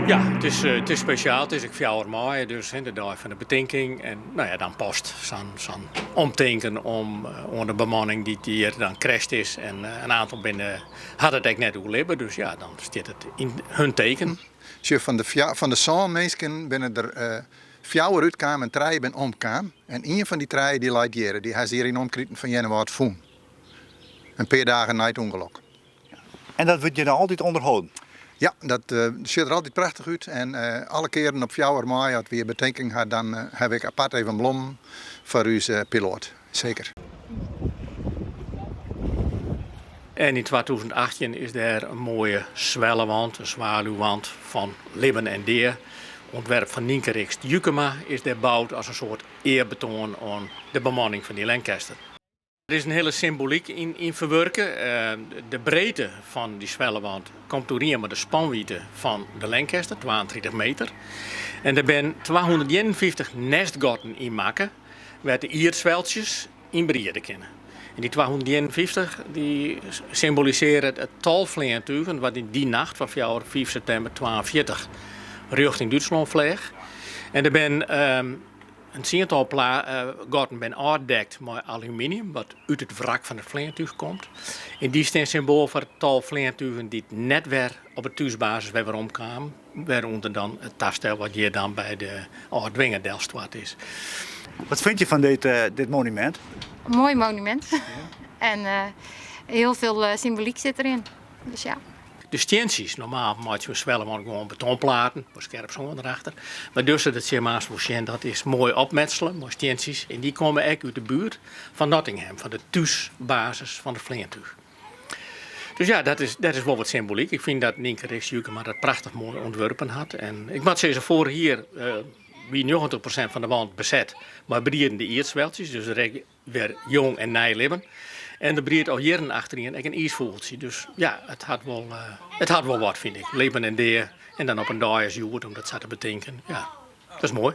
Ja, it is spesjaal. It is ek 4 maaie, dus de dei fan de betinking. En no ja, dan past sa'n omtinken oan de bemanning dy't hjir dan crasht is. En in oantal binne, hat it ek net oerlibbe, dus ja, dan stiet it yn hun teken. Sjoch, fan de 7 minsken binne der 4 útkaam en 3 binne omkaam. En ien fan dy 3 dy leit hjir. Dy ha se hjir yn omkriten fan Earnewâld fûn. In pear dagen nei it ûngelok. En dat wurdt hjir dan altyd ûnderholden? Ja, dat sjocht der altyd prachtich út. En alle kearen op 4 maaie, as wy betinking ha, dan ha ik apart even blommen foar ús piloat. Seker. En yn 2018 is der in moaie swellewand, in swaluwand fan libben en dea. Ûntwerp fan Nynke Rixt Jukema is dêr boud as in soart earbetoan oan de bemanning fan dy Lancaster. Der is in hiele symbolyk yn ferwurke. De breedte fan dy swellewand komt oerien mei de spanwiidte fan de Lancaster, 32 meter. En der binne 251 nestgatten yn makke, wêr't de ierdsweltsjes yn briede kinne. En dy 251 dy symbolisearje it tal fleantugen wat yn dy nacht fan 4, 5 septimber 42 rjochting Dútslân fleach. En der binne in tsiental gatten binne ôfdekt mei aluminium, wat út it wrak fan it fleantúch komt. En dy stean symboal foar it tal fleantugen dy't net wer op de thúsbasis wer weromkamen, wêrûnder dan it tastel wat hjir dan by de âld-dwinger delstoart is. Wat fine je fan dit monumint? Een moai monumint. En hiel folle symbolyk sit deryn. Dus ja. De stientsjes, normaal meitsje we swellewand gewoan betonplaten, mei skerp sân derachter. Mar dus dat sil je wol sjen, dat is moai opmetsele mei stientsjes. En dy komme ek út de buert fan Nottingham, fan de thúsbasis fan it fleantúch. Dus ja, dat is wol wat symbolyk. Ik fyn dat Nynke Rixt Jukema dat prachtich moai ûntwurpen hat. En ik moat sizze, foarich jier wie 90% fan de wand beset mei briedende ierdsweltsjes. Dus der wer jong en nij libben. En der briedt al jierren achteryn ek in iisfûgeltsje. Dus ja, it hat wol wat, fyn ik. Libben en dea. En dan op in dei as hjoed om dat sa te betinken. Ja, dat is moai.